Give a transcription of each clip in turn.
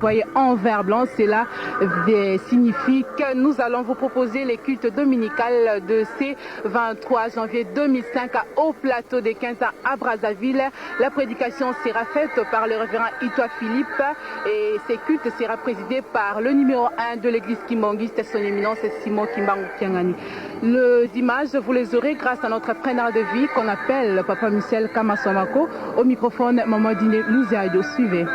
voyez en vert blanc, cela signifie que nous allons vous proposer les cultes dominicales de ces 23 janvier 2005 au plateau des 15 à Brazzaville. La prédication sera faite par le révérend Itoua Philippe et ces cultes sera présidé par le numéro 1 de l'église kimbanguiste, son éminence Simon Kimbangu Kiangani. Les images, vous les aurez grâce à notre preneur de vie qu'on appelle Papa Michel Kamasomako. Au microphone, Maman Dine Louziadio. Suivez.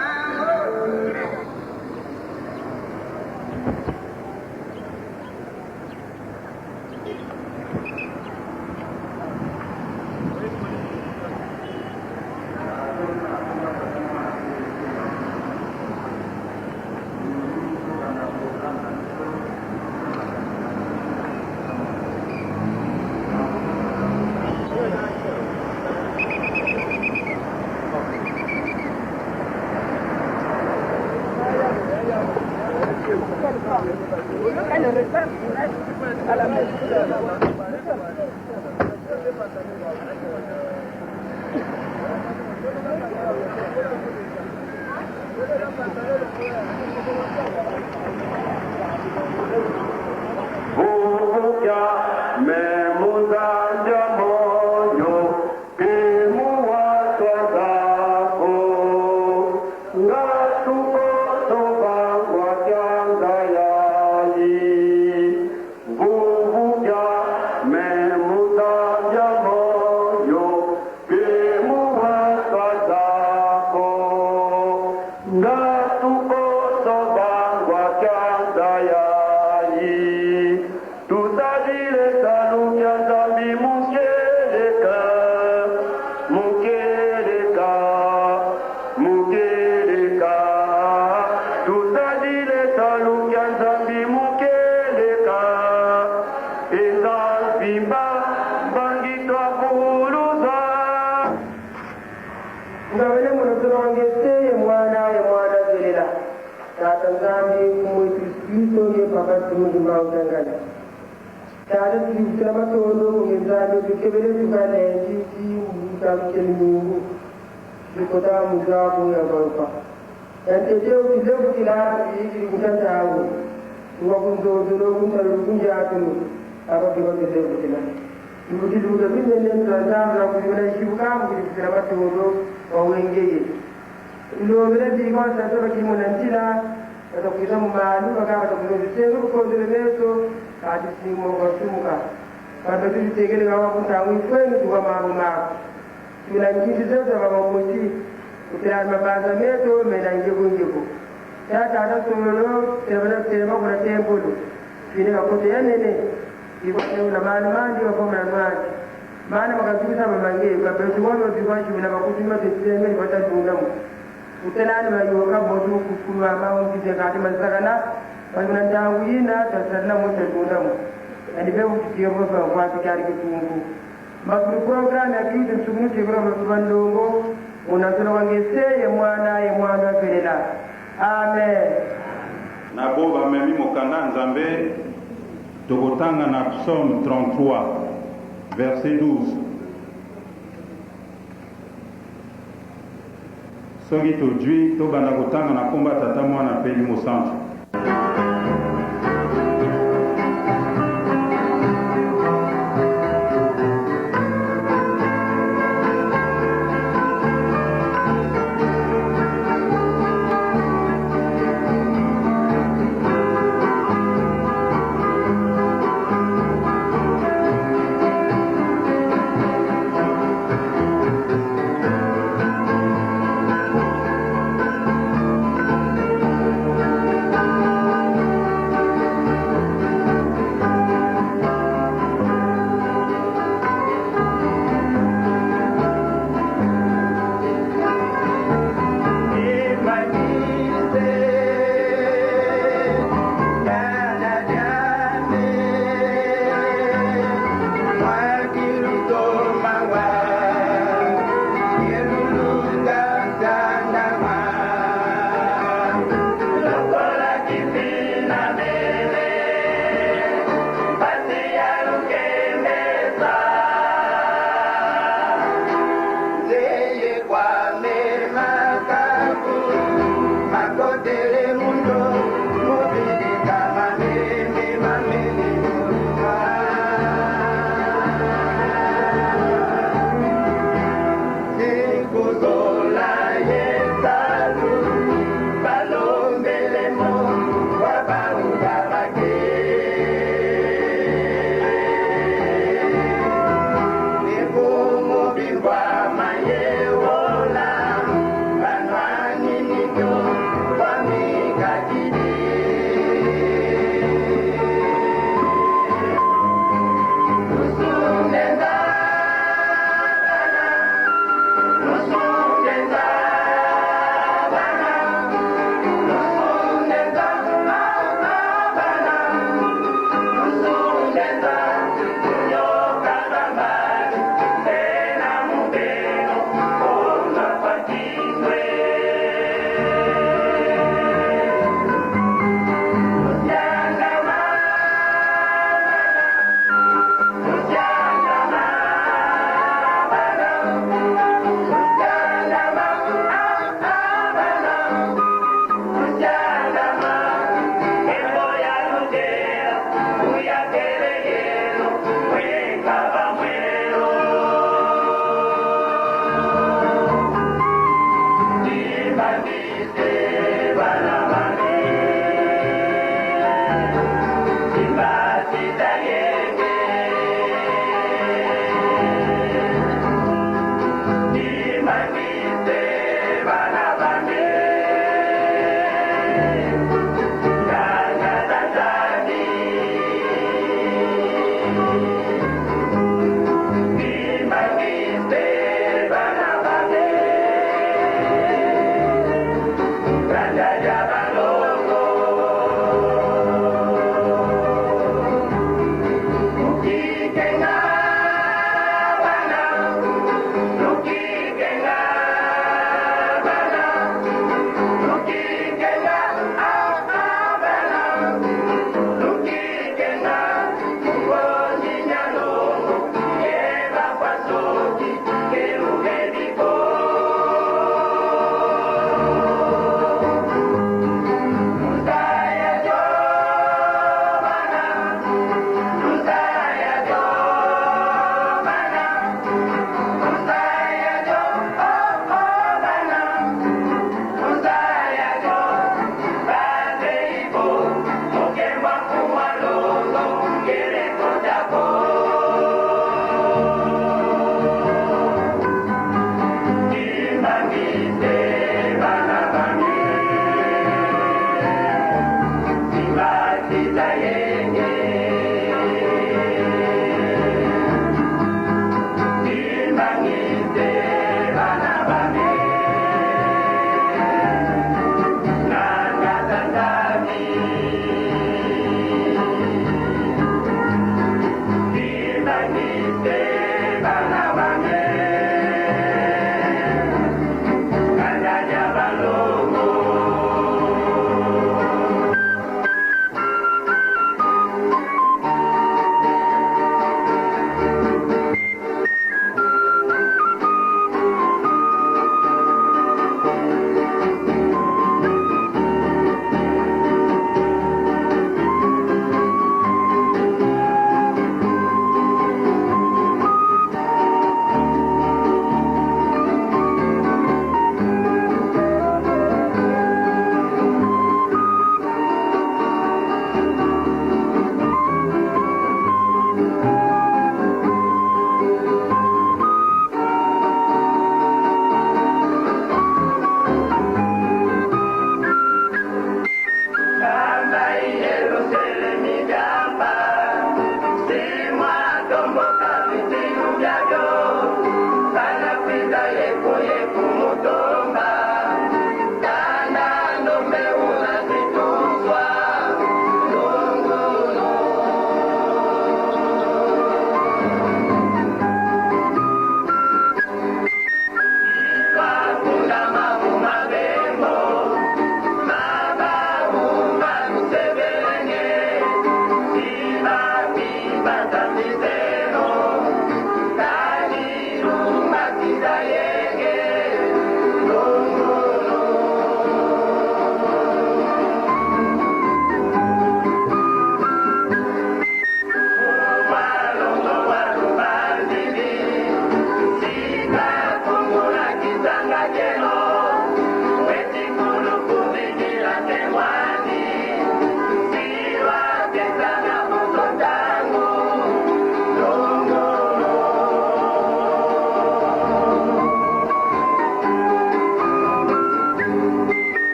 Na bo bamemi mokanda Nzambe, tokotanga na Psaume 33 verset 12. Soki tozwi, tobanda kotanga na komba Tata, Mwana mpe Elimo Santu.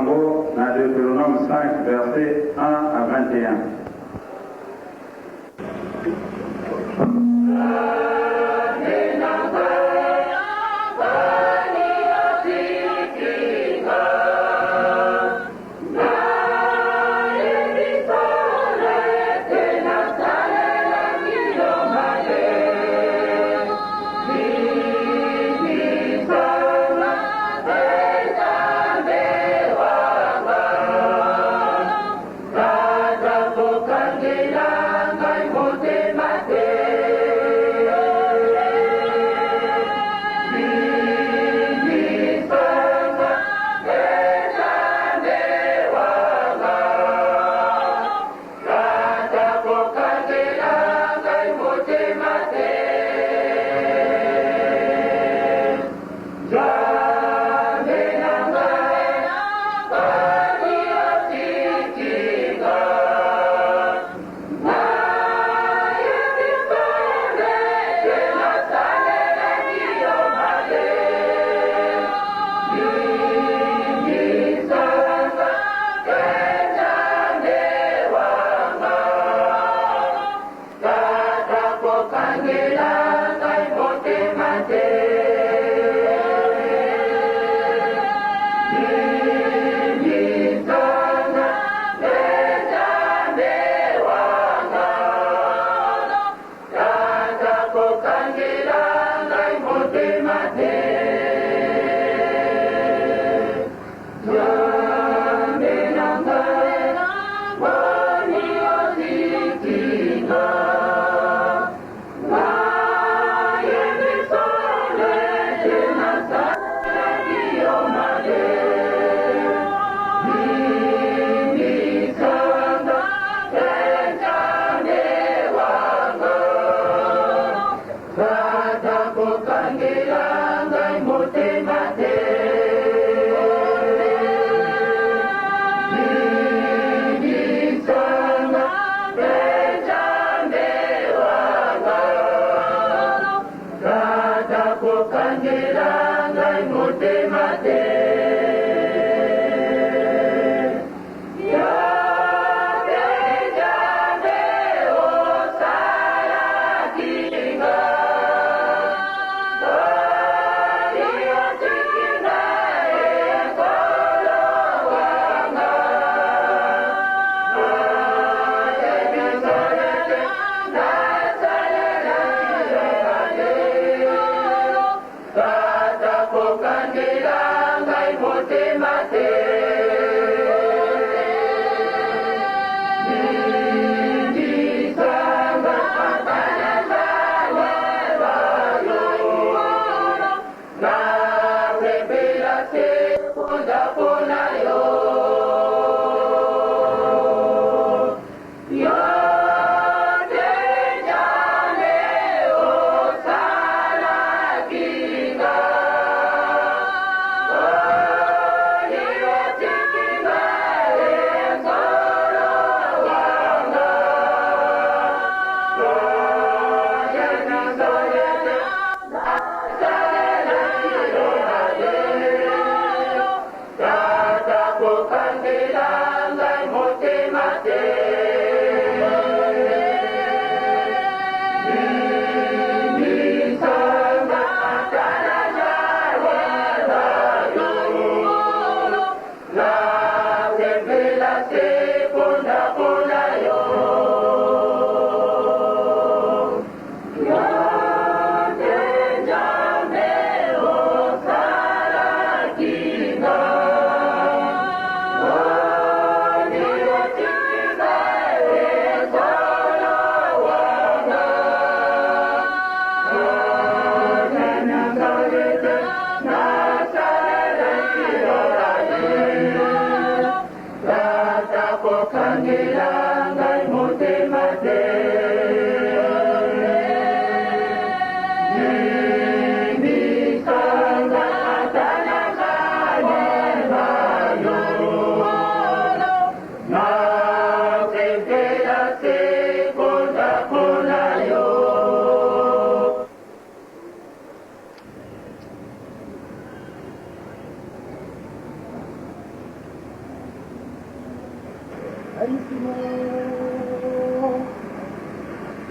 yango na Deuteronome 5 verset 1 à 21.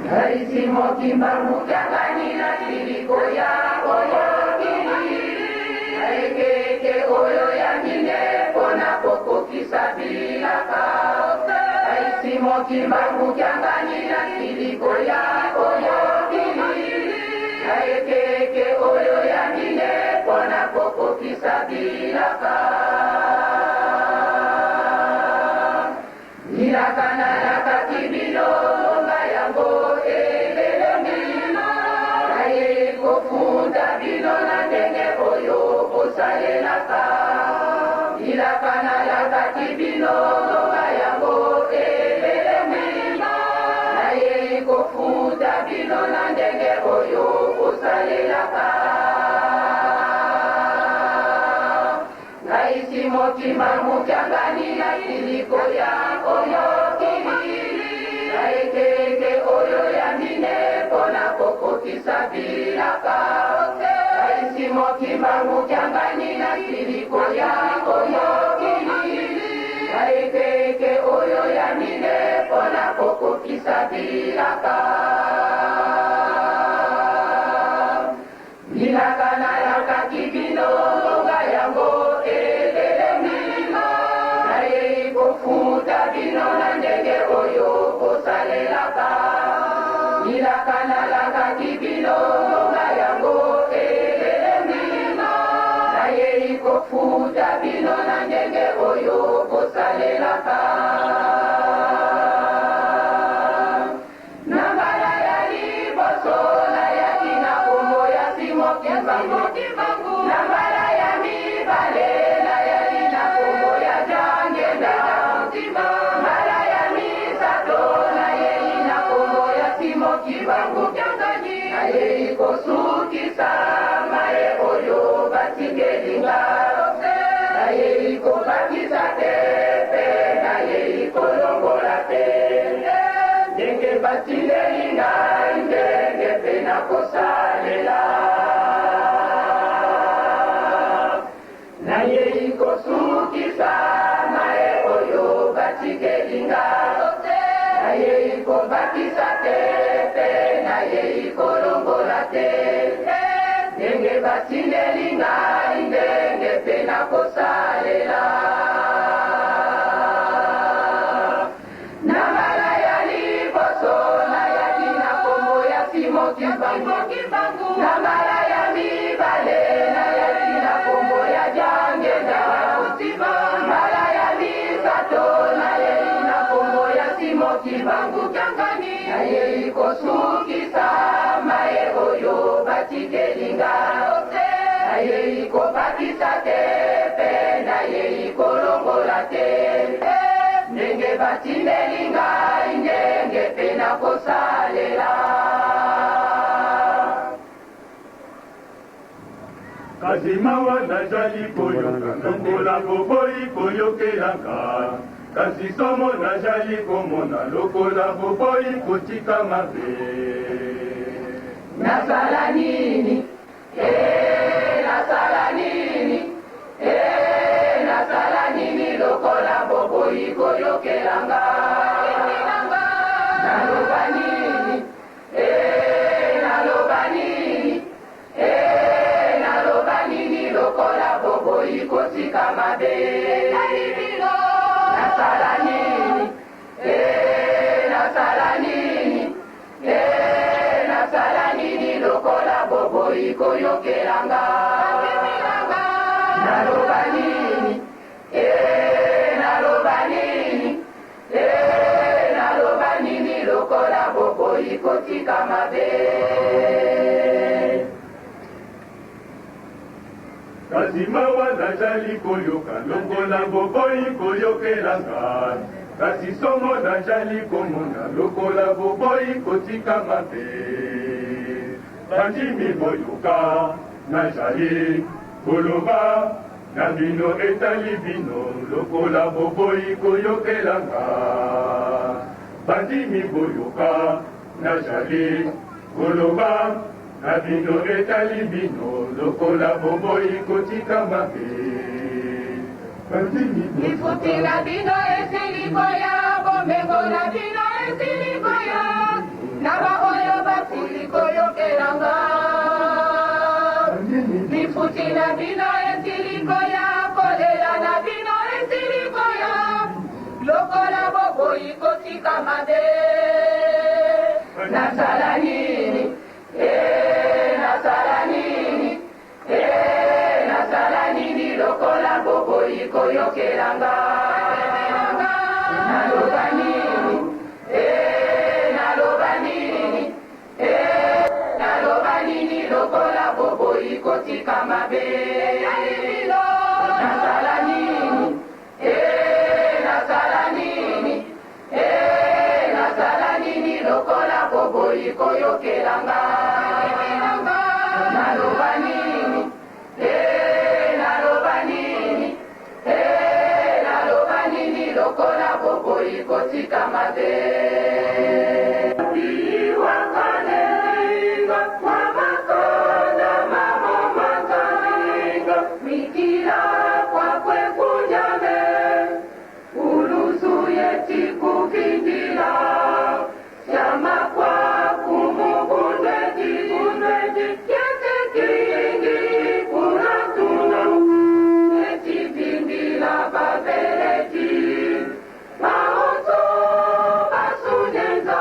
Ngai Simon Kimbangu Kiangani nasili koya oyo mokili na ekeke oyo ya mine mpona kokokisa bilaka. Ngai Simon Kimbangu Kiangani nasili koya oyo mokili na ekeke oyo ya mine mpona kokokisa bilaka. Bilaka nalakaki bino ngonga yango ebelemi, nayei kofuta bino na ndenge oyo bosalelaka. Bilaka nalakaki bino ngonga yango ebelemi, nayei kofuta bino na ndenge oyo bosalelaka. Ngai Simon Kimbangu Kiangani nasili koya oyo mokili na ekeke oyo ya mine mpo na kokokisa bilaka. Ngai Simon Kimbangu Kiangani nasili koya oyo mokili na ekeke oyo ya mine mpo na kokokisa bilaka. Bilaka nalakaki bino ngonga yango ebelemi, nayei kofuta bino na ndenge oyo bosalelaka. Bilaka nalakaki bino ngonga yango ebelemi, nayei kofuta bino na ndenge oyo bosalelaka. Na mbala ya liboso nayaki na kombo ya Simon Kimbangu. Na mbala ya mibale nayaki na kombo ya Diangienda. Mbala ya misato nayei na kombo ya Simon Kimbangu. Nayei kosukisa maye oyo batikeli nga. Nayei kobakisa te pe nayei kolongola te. Ndenge batindeli ngai ndenge pe nakosalela. Nayei kosukisa maye oyo batikeli nga. Nayei kobakisa te pe nayei kolongola te. Ndenge batindeli ngai ndenge pe nakosalela. Na mbala ya liboso nayaki na kombo ya Simon Kimbangu. Na mbala ya mibale nayaki na kombo ya Diangienda. Mbala ya misato nayei na kombo ya Simon Kimbangu. Nayei kosukisa maye oyo batikeli nga. Nayei kobakisa te pe nayei kolongola te. Ndenge batindeli ngai ndenge pe nakosalela. Kasi mawa nazali koyoka lokola boboyi koyokela ngai, kasi somo nazali komona lokola boboyi kotika mabe. Nasala nini? Ee, nasala nini? Ee, nasala nini lokola boboyi koyokela ngai? Naloba nini? Ee, naloba nini? Ee, naloba nini lokola boboyi kotika mabe? Nasala nini? Ee, nasala nini? Ee, nasala nini lokola boboyi koyokela ngai? Naloba nini? Ee, naloba nini? Ee, naloba nini lokola boboyi kotika mabe? Kasi mawa nazali koyoka lokola boboyi koyokela ngai, kasi somo nazali komona lokola boboyi kotika mabe. Bandimi boyoka, nazali koloba na bino etali bino lokola boboyi koyokela ngai. Bandimi boyoka, nazali koloba na bino etali bino lokola boboyi kotika mabe. Bandimi Lifuti na bino esili koya. na bino esili koya na baoyo basili koyokela nga. Lifuti na bino esili koya, kolela na bino esili koya, lokola boboyi kotika mabe. Nasala nini? Eh, nasala nini? Eh, nasala nini lokola boboyi koyokela nga? Naloba nini? Eh, naloba nini? Eh, naloba nini lokola boboyi kotika mabe? Nasala nini? Eh, nasala nini? Eh, nasala nini lokola boboyi koyokela nga? Naloba nini? Eh, naloba nini? Eh, naloba nini lokola boboyi kotika mabe? Mikila kwakwe kunyame ulusu yetikukindila shama kwa kumubundeti bundeti yetekingi kunatuna etipindila babeleti baoto basunyenza.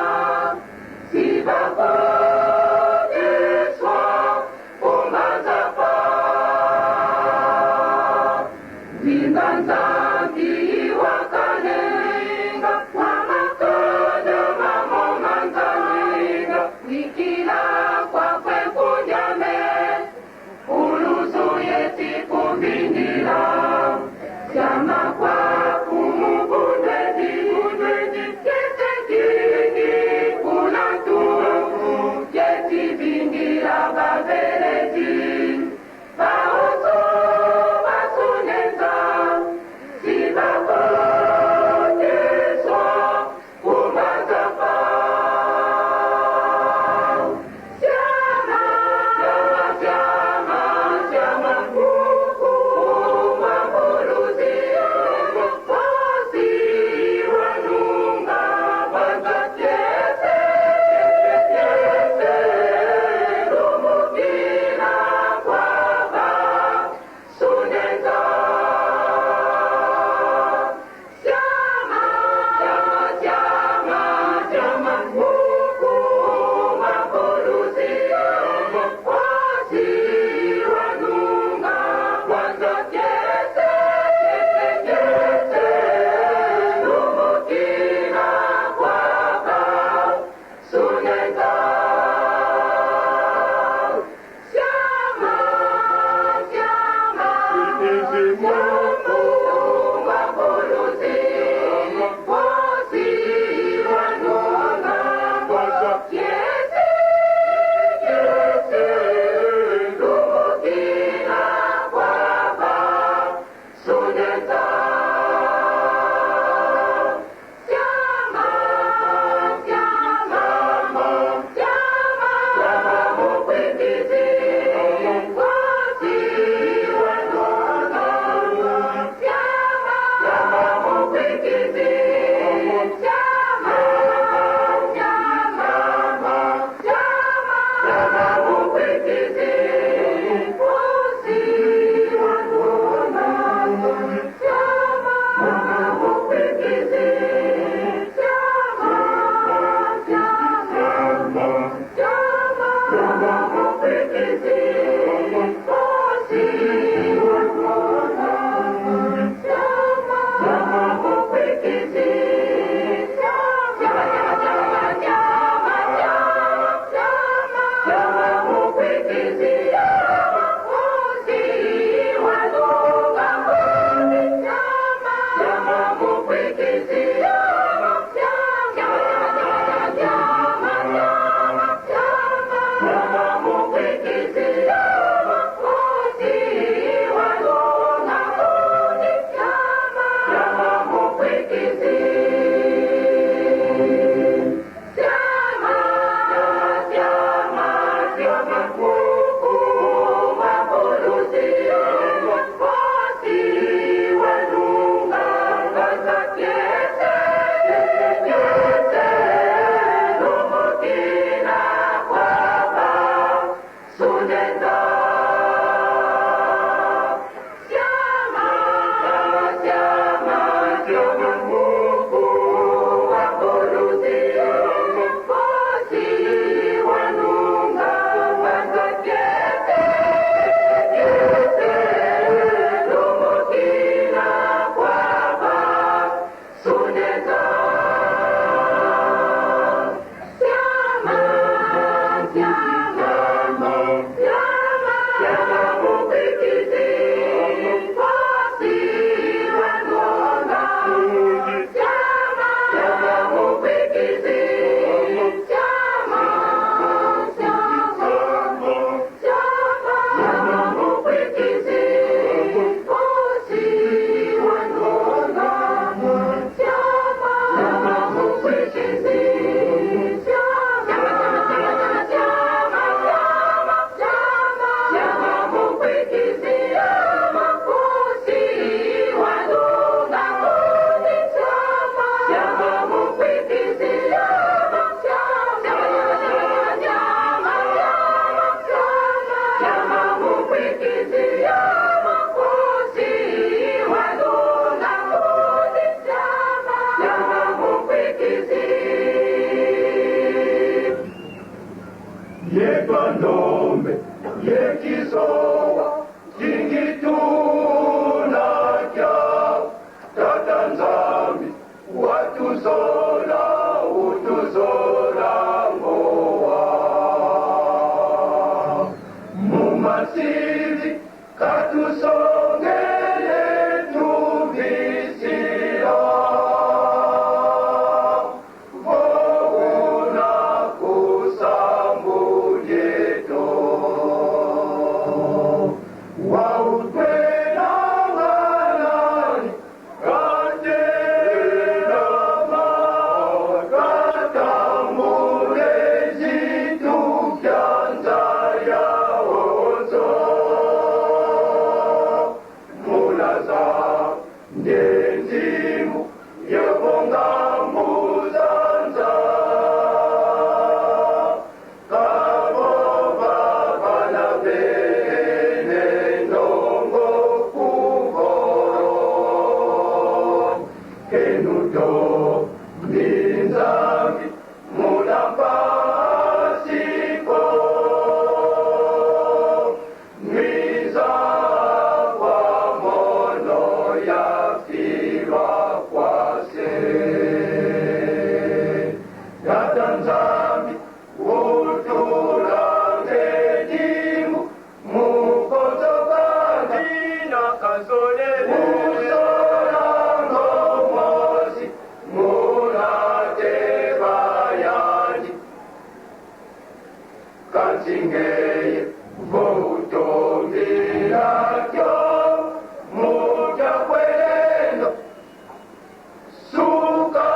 Utombinzambi mulampasiko Mwiza kwa mono ya filwa kwase Tata Nzambi utulange dimu mukozokandina kasolele usolango mosi mulate bayandi kanzingeye voutombilakyo mutyakwelendo suka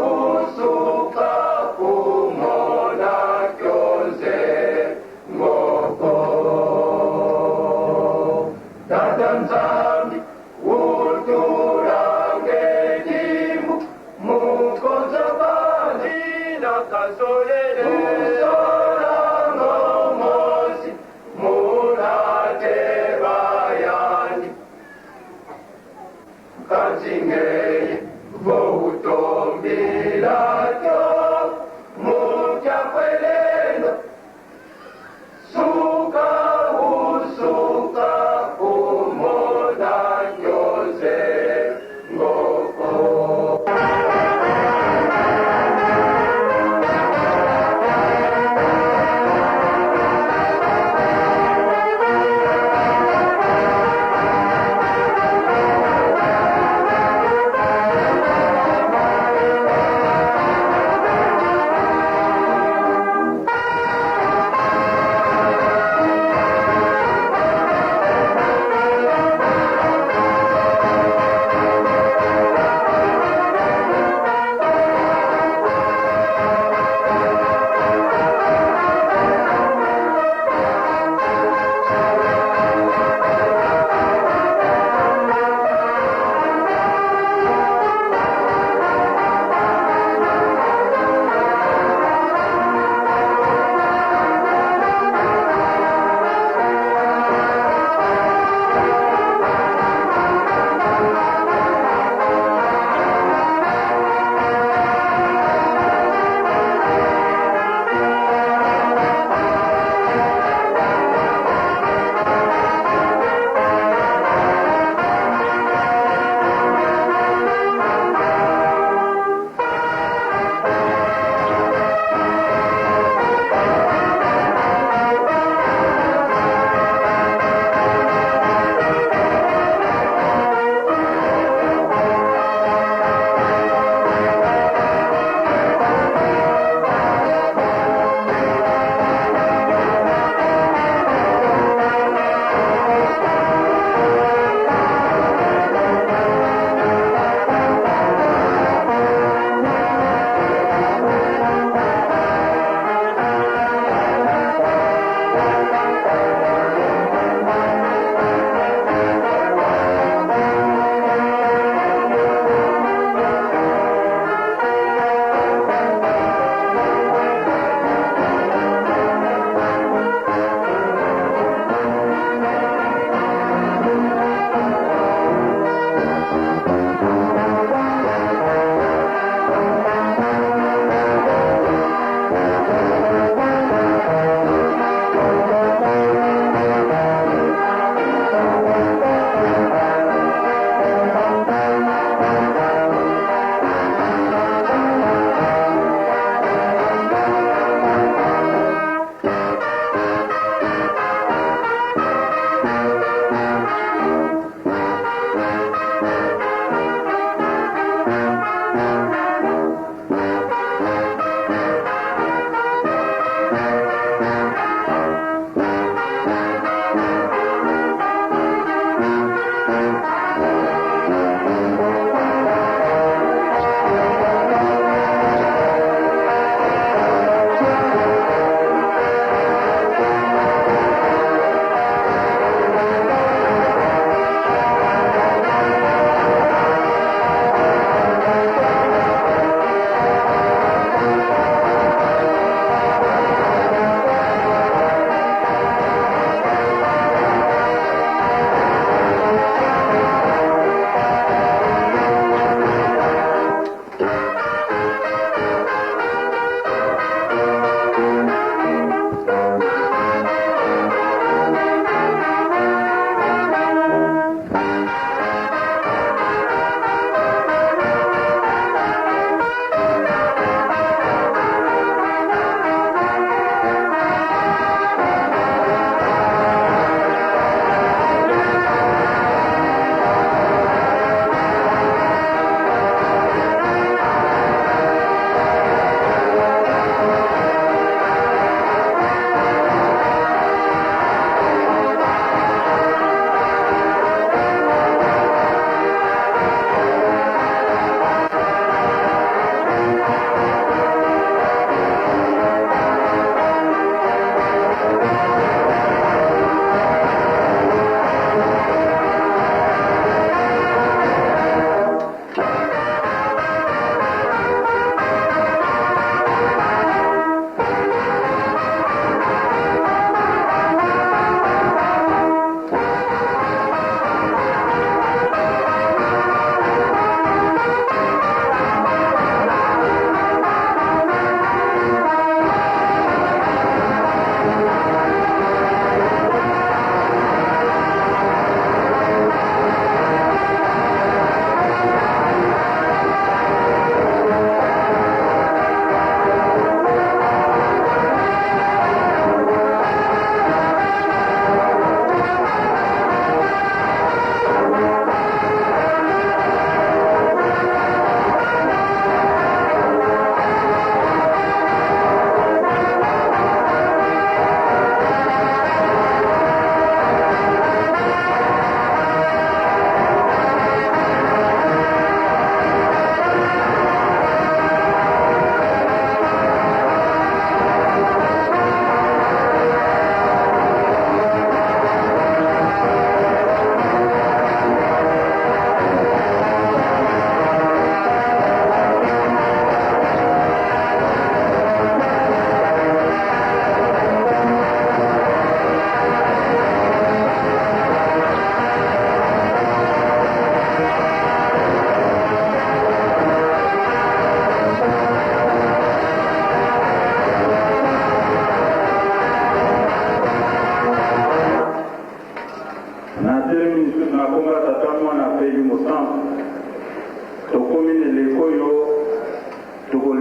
usuka kumona kyonze ngoko Tata Nzambi utulange dimu mukonzobandina kasolele usolango mosi mulate bayandi kanzingeye voutombilakyo mutyakwelendo suka usuka kumona kyonze ngoko.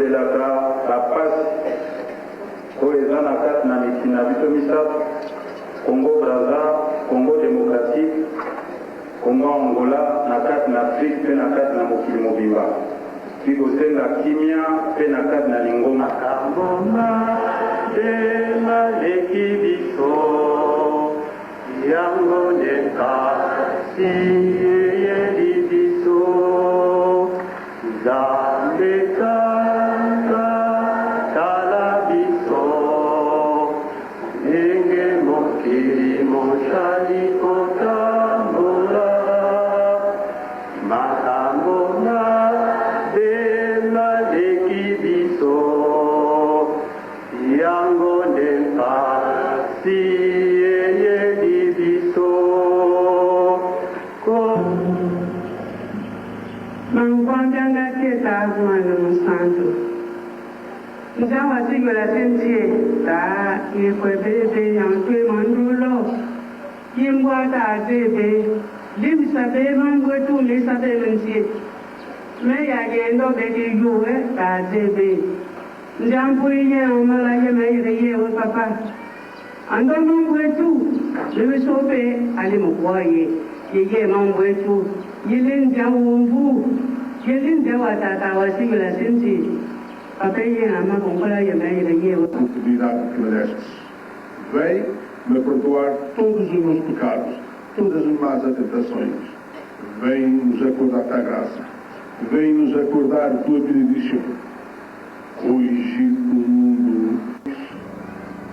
Kolelaka bapasi oyo eza na kati na mikili na biso misatu, Congo Brazza, Congo democratique, Congo Angola, na kati na Afrique mpe na kati na mokili mobimba. Mpi kosenga kimia mpe na kati na lingomba. Makambo mabe maleki biso, yango nde mpasi eyeli biso. Nzambe kaka tala biso, ndenge mokili mozali kotambola. Makambo mabe maleki biso, yango nde mpasi eyeli biso. Mankwambyanga teta mwana musantu. Njawa sigwela sentie ta yekwebebe yantwe mandulo. Yimbwa ta bebe. Limsa be mangwetu lisa be mentie. Me ya gendo be ki yuwe ta bebe. Njampu ye omala ye me ye ye we papa. Ando mangwetu. Lebe sope ali mukwaye. Ye ye mangwetu. Yele njawumbu. Yele njawa tata wa sigwela sentie. Papa ye ama konkola ye me ye ye we. oportunidade que mereces. Vem me perdoar todos os meus pecados, todas as más atentações. Vem nos acordar da graça. Vem nos acordar tua benedição. Hoje o mundo.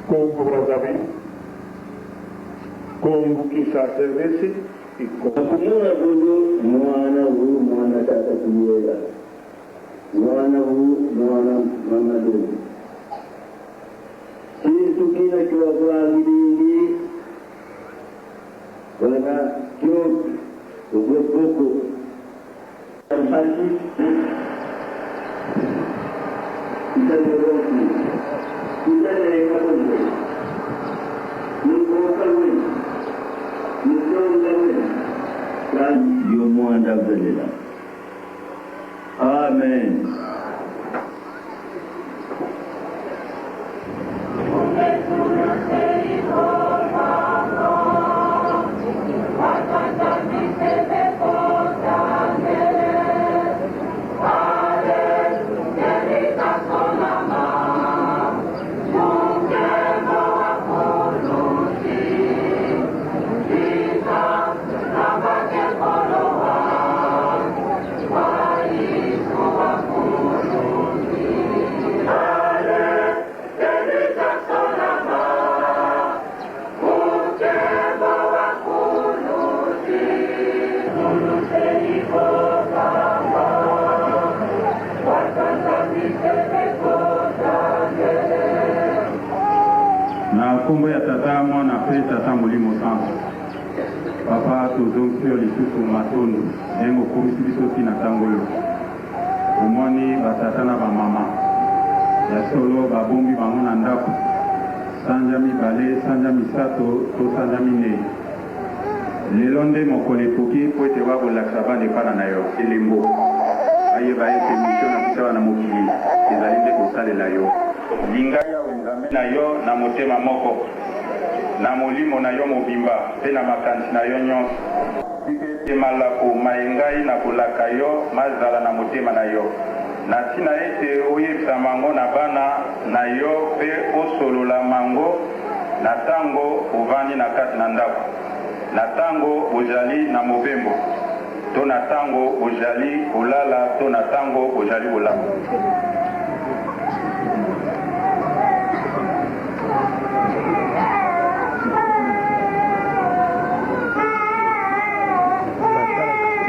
Congo Brazzaville, Congo Kinshasa RDC e Congo. Nakumona bolo mwana wu mwana tata kuyela mwana wu mwana mama doli Kintu kina kiwakulangilingi wana kyo ogweboko mpasi yo mwanda velela. Amen. Na nkombo ya Tata, Mwana mpe Tata Molimo Santu. Papa, tozongisi yo lisusu matondo ndenge okomisi biso ti na ntango oyo. Omoni batata na bamama ya solo babombi bango na ndako sanza mibale, sanza misato to sanza minei. Lelo nde mokolo ekoki mpo ete oya kolakisa bana epana na yo elembo, bayeba ete misio na biso awa na mokili ezali nde kosalela yo. Linga Yawe Nzambe na yo na motema moko, na molimo na yo mobimba mpe na makanisi na yo nyonso. Tika ete malako maye ngai nakolaka yo mazala na motema na yo, na ntina ete oyebisa mango na bana na yo mpe osolola mango na tango ovandi na kati na ndako, na tango ojali na mobembo, to na tango ojali kolala to na tango ojali kolamuka.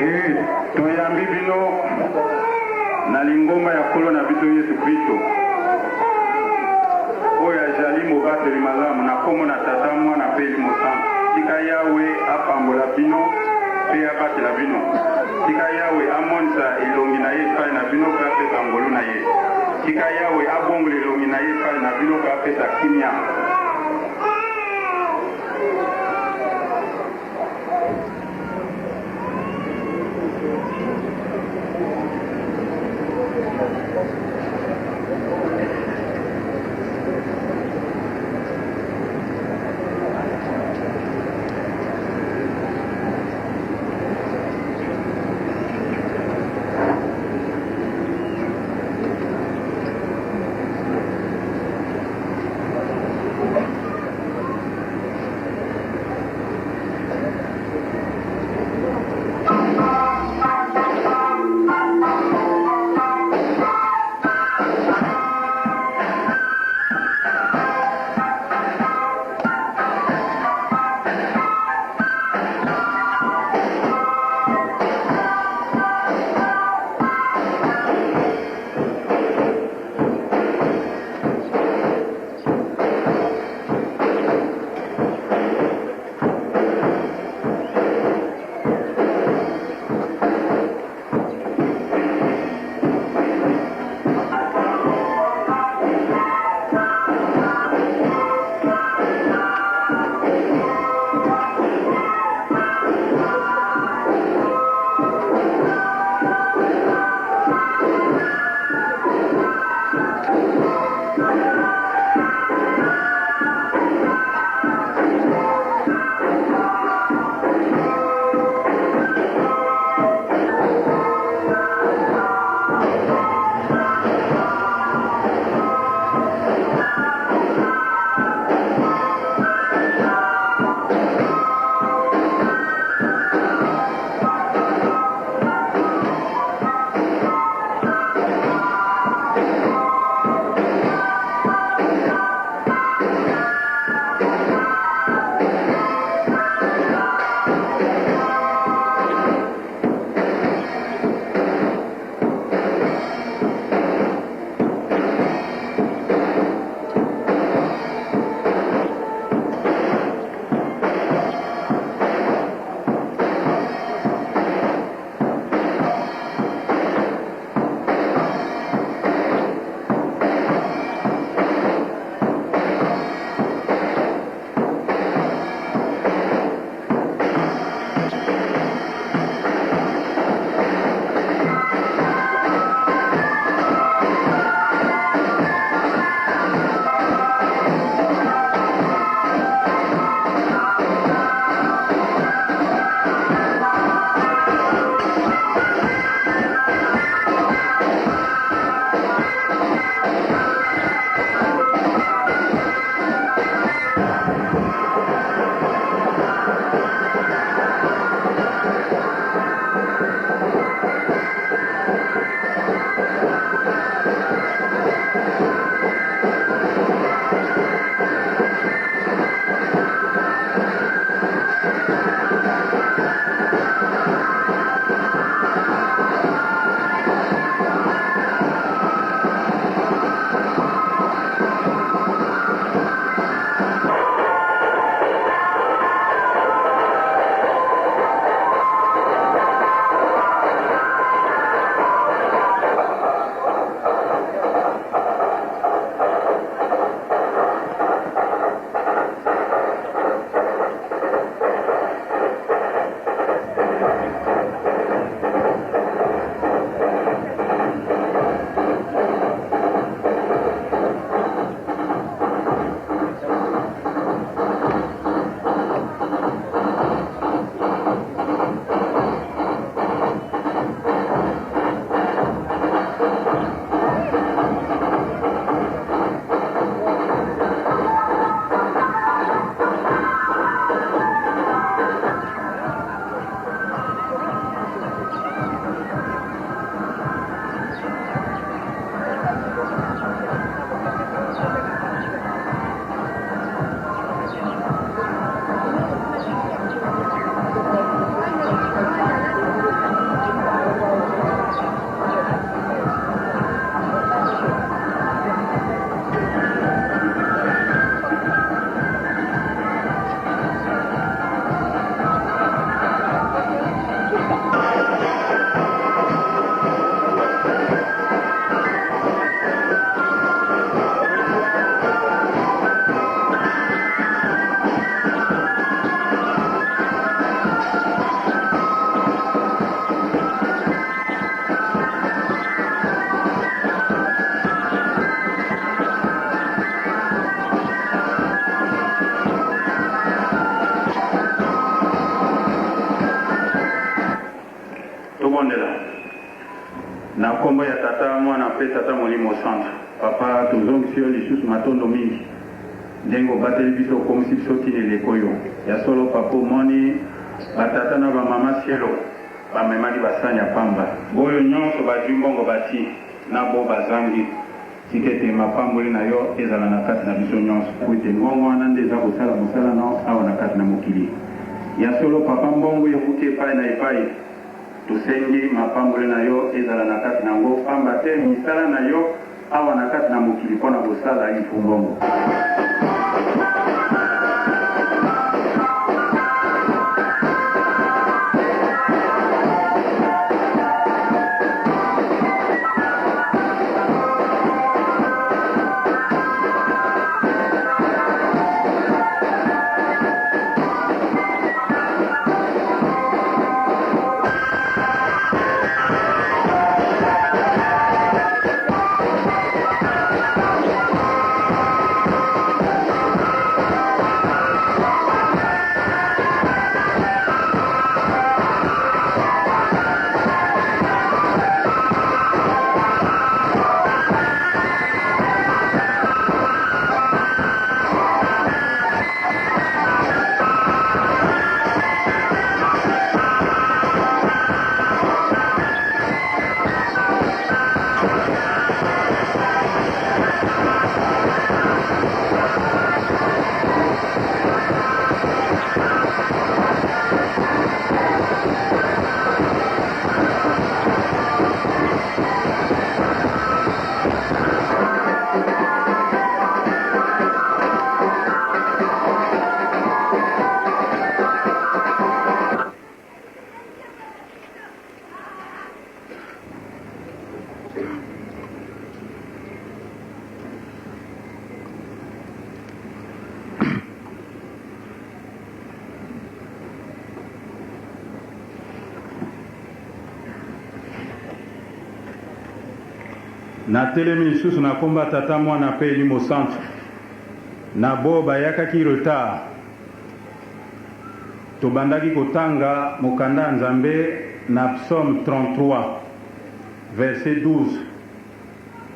E toyambi bino na lingomba ya Nkolo na biso Yesu Klisto, oyo ajali mobateli malamu, na nkombo na Tata, Mwana mpe Elimo Santu. Tika Yawe apambola bino mpe abatela bino. Tika Yawe amonisa elongi na ye epai na bino mpe apesa ngolu na ye. Tika Yawe abongola elongi na ye epai na bino mpe apesa kimia. Tobondela. Na nkombo ya Tata, Mwana mpe Tata Molimo Santu. Papa, tozongisi yo lisusu matondo mingi ndenge obateli biso, okomisi biso tii na eleko oyo. Ya solo Papa, omoni batata na bamama Cielo bamemaki basani ya pamba. B'oyo nyonso bazwi mbongo bati, na b'oyo bazangi. Tika ete mapamboli na yo ezala na kati na biso nyonso, mpo ete mbongo wana nde eza kosala mosala na yo awa na kati na mokili. Ya solo, Papa, mbongo ewuti epai na epai. Tosengi mapamboli na yo ezala na kati na yango, pamba te misala na yo awa na kati na mokili mpo na kosala il faut mbongo. Natelemi lisusu na kombo ya Tata, Mwana mpe Elimo Santu. Na bo bayakaki retard, tobandaki kotanga mokanda ya Nzambe na Psaume 33, verset 12,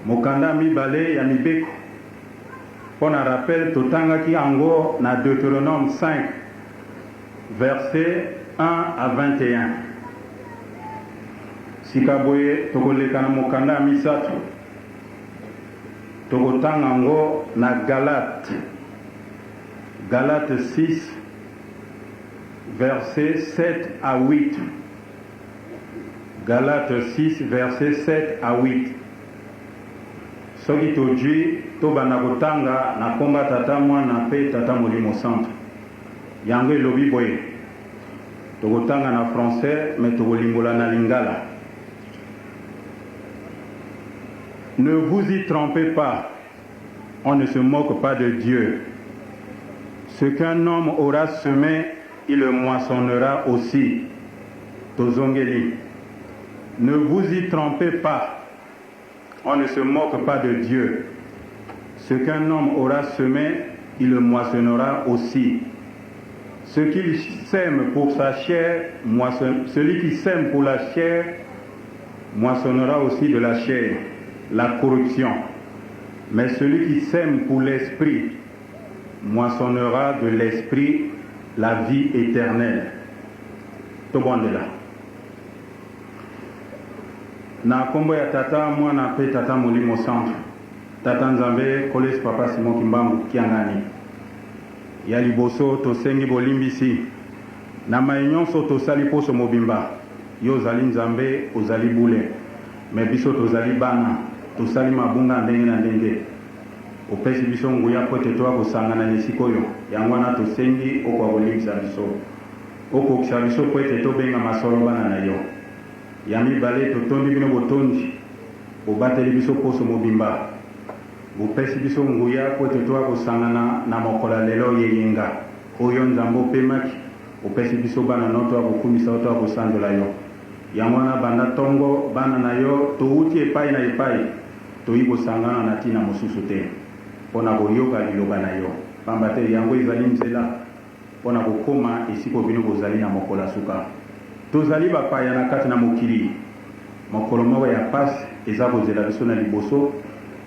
mokanda ya mibale ya mibeko. Mpo na rappel, totangaki yango na Deuteronome 5, versets 1 à 21. Sika boye tokoleka na mokanda ya misato, tokotanga yango na Galate, Galate 6, versets 7 à 8. Galate 6, versets 7 à 8. Soki tojui, tobanda kotanga na komba Tata, Mwana mpe Tata Molimo Santu. Yango elobi boye, tokotanga na français mais tokolimbola na lingala. Ne vous y trompez pas, on ne se moque pas de Dieu. Ce qu'un homme aura semé, il le moissonnera aussi. Tozongeli. Ne vous y trompez pas, on ne se moque pas de Dieu. Ce qu'un homme aura semé, il le moissonnera aussi. Ce qu'il sème pour sa chair, moissonne, celui qui sème pour la chair, moissonnera aussi de la chair, la corruption. Mais celui qui sème pour l'esprit, moissonnera de l'esprit la vie éternelle. Tobondela. Na kombo ya Tata, Mwana pe Tata Molimo Santu. Tata Nzambe, Nkolo Yesu Papa Simon Kimbangu Kiangani. Ya liboso tosengi bolimbisi na maye nyonso tosali poso mobimba. Yo ozali Nzambe, ozali bule, mais biso tozali bana, tosali mabunga ya ndenge na ndenge. Opesi biso nguya mpo ete toya kosangana na esika oyo, yango wana tosengi okoka kolimbisa biso. Okokisa biso mpo ete tobengama solo bana na yo. Ya mibale, totondi bino botondi, bobateli biso poso mobimba, bopesi biso nguya mpo ete toya kosangana na mokolo ya lelo y'eyenga oyo Nzambe opemaki, opesi biso bana no toya kokumisa yo, toya kosanzola yo. Yango wana banda tongo, bana na yo, towuti epai na epai, toyi kosangana na tina mosusu te, mpo na koyoka liloba na yo, pamba te yango ezali nzela Mpo na kokoma esika oyo bino bozali na mokolo ya suka. Tozali bapaya na kati na mokili. Mokolo moko ya pasi eza kozela biso na liboso,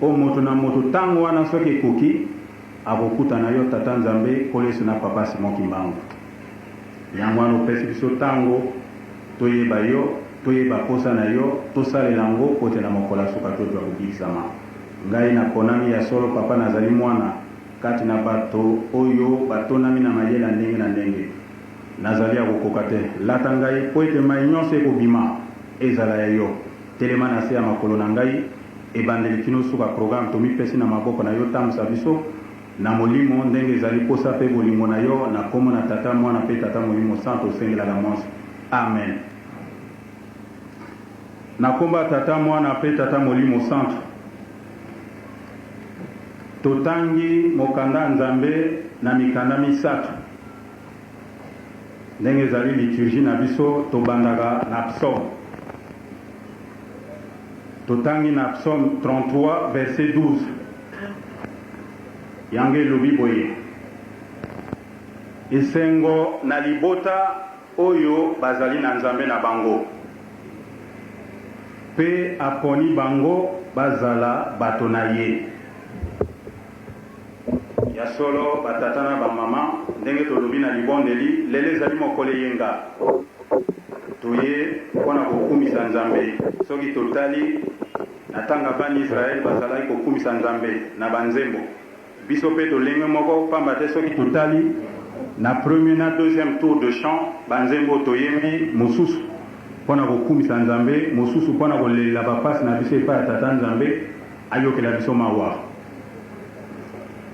oyo moto na moto tango wana soki ekoki, akokutana yo Tata Nzambe, Nkolo Yesu na Papa Simon Kimbangu. Yango wana opesi biso tango toyeba yo, toyeba posa na yo, tosalela yango mpo ete na mokolo ya suka tozwa kobikisama. Ngai naponami ya solo, Papa, nazali mwana kati na bato oyo batondami na mayele ya ndenge na ndenge. Nazali ya kokoka te. Lata ngai, mpo ete mai nyonso ekobima ezala ya yo. Telema na se ya makolo na ngai, ebandeli kino suka programme tomipesi na maboko na yo tambusa biso na molimo ndenge ezali posa pe bolingo na yo na kombo na tata mwana pe tata molimo santu osengelaka monso amen na kombo ya tata mwana pe tata molimo santu totangi mokanda ya nzambe na mikanda misatu Ndenge ezali liturgie na biso, tobandaka na psaume. Totangi na psaume 33 verset 12. Yango elobi boye, Esengo na libota oyo bazali na Nzambe na bango, mpe aponi bango bazala bato na ye. Ya solo, ba tata na ba mama, ndenge tolobi na libondeli, lelo ezali mokolo eyenga. Toye mpo na kokumisa Nzambe. Soki totali na tanga bana Israel bazalaki kokumisa Nzambe na ba nzembo, biso mpe tolenge moko, pamba te soki totali na premier na deuxième tour de chant, ba nzembo toyembi mosusu mpo na kokumisa Nzambe, mosusu mpo na kolelela ba pasi na biso epai ya Tata Nzambe ayokela biso mawa.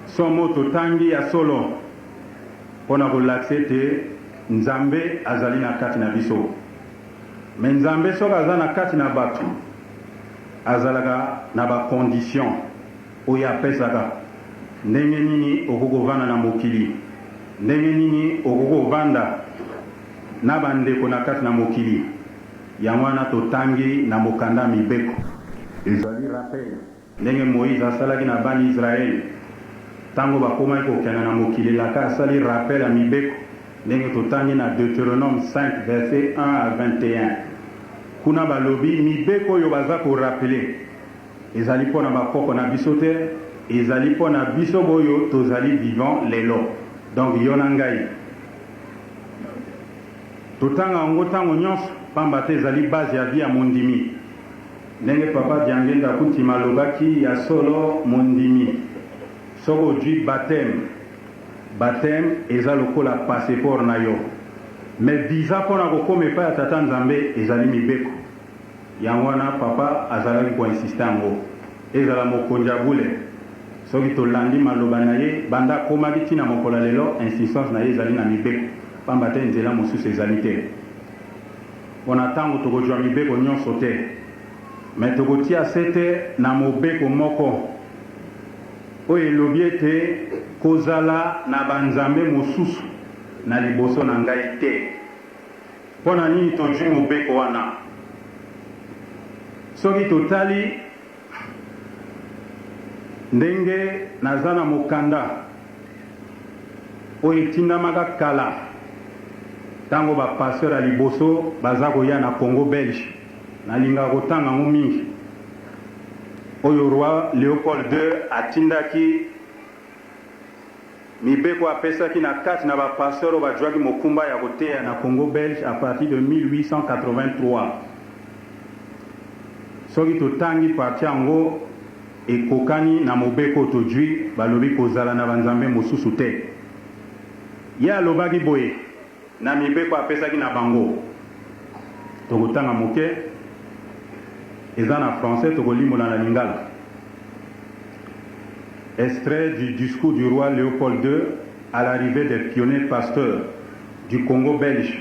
Somo totangi ya solo mpo na kolakisa ete Nzambe azali na kati na biso. Mais Nzambe soki aza na kati na bato, azalaka na ba conditions oyo apesaka. Ndenge nini okoki kovanda na mokili? Ndenge nini okoki kovanda na ba ndeko na kati na mokili? Yango wana totangi na mokanda ya mibeko. Ezali rappel. Ndenge Moize asalaki na bana Israele tango bakomaki kokende na mokili elaka, asali rappel ya mibeko ndenge totangi na Deuteronome 5 verset 1 à 21. Kuna balobi mibeko oyo baza ko rappeler ezali mpo na bakoko na biso te, ezali mpo na biso boyo tozali vivant lelo. Donc yo na ngai. Totanga yango tango nionso pamba te ezali base ya vie ya mondimi. Ndenge papa Diangienda Kutima alobaki ya solo mondimi soki ojui bapteme, bapteme eza lokola passeport na yo mais visa pona kokoma epai ya tata Nzambe ezali mibeko yango wana papa azalaki ko insister yango ezala mokonzi ya bule soki tolandi maloba na ye banda akomaki ti na mokolo ya lelo insistance na ye ezali na mibeko pamba te nzela mosusu ezali te. Pona tango tokozua mibeko nionso te, mais tokotia sete na mobeko moko oyo elobi ete kozala na ba nzambe mosusu na liboso na ngai te. Pona nini tozui mobeko wana? Soki totali ndenge naza na mokanda oyo etindamaka kala tango ba pasteurs ya liboso baza koya na Congo belge, nalingaka kotanga yango mingi, oyo roi Leopold ii atindaki mibeko apesaki na kati na ba pasteurs oyo bajuaki mokumba ya koteya na Congo belge à partir de 1883. Soki totangi partie yango ekokani na mobeko oyo tojui, balobi kozala na banzambe mosusu te. Ye alobaki boye na mibeko apesaki na bango, tokotanga moke, eza na français, tokolimbola na lingala. Extrait du discours du roi Leopold II à l'arrivée des pionniers pasteurs du Congo belge.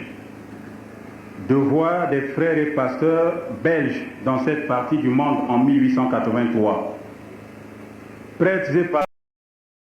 Devoir des frères et pasteurs belges dans cette partie du monde en 1883. Prêtres et pasteurs.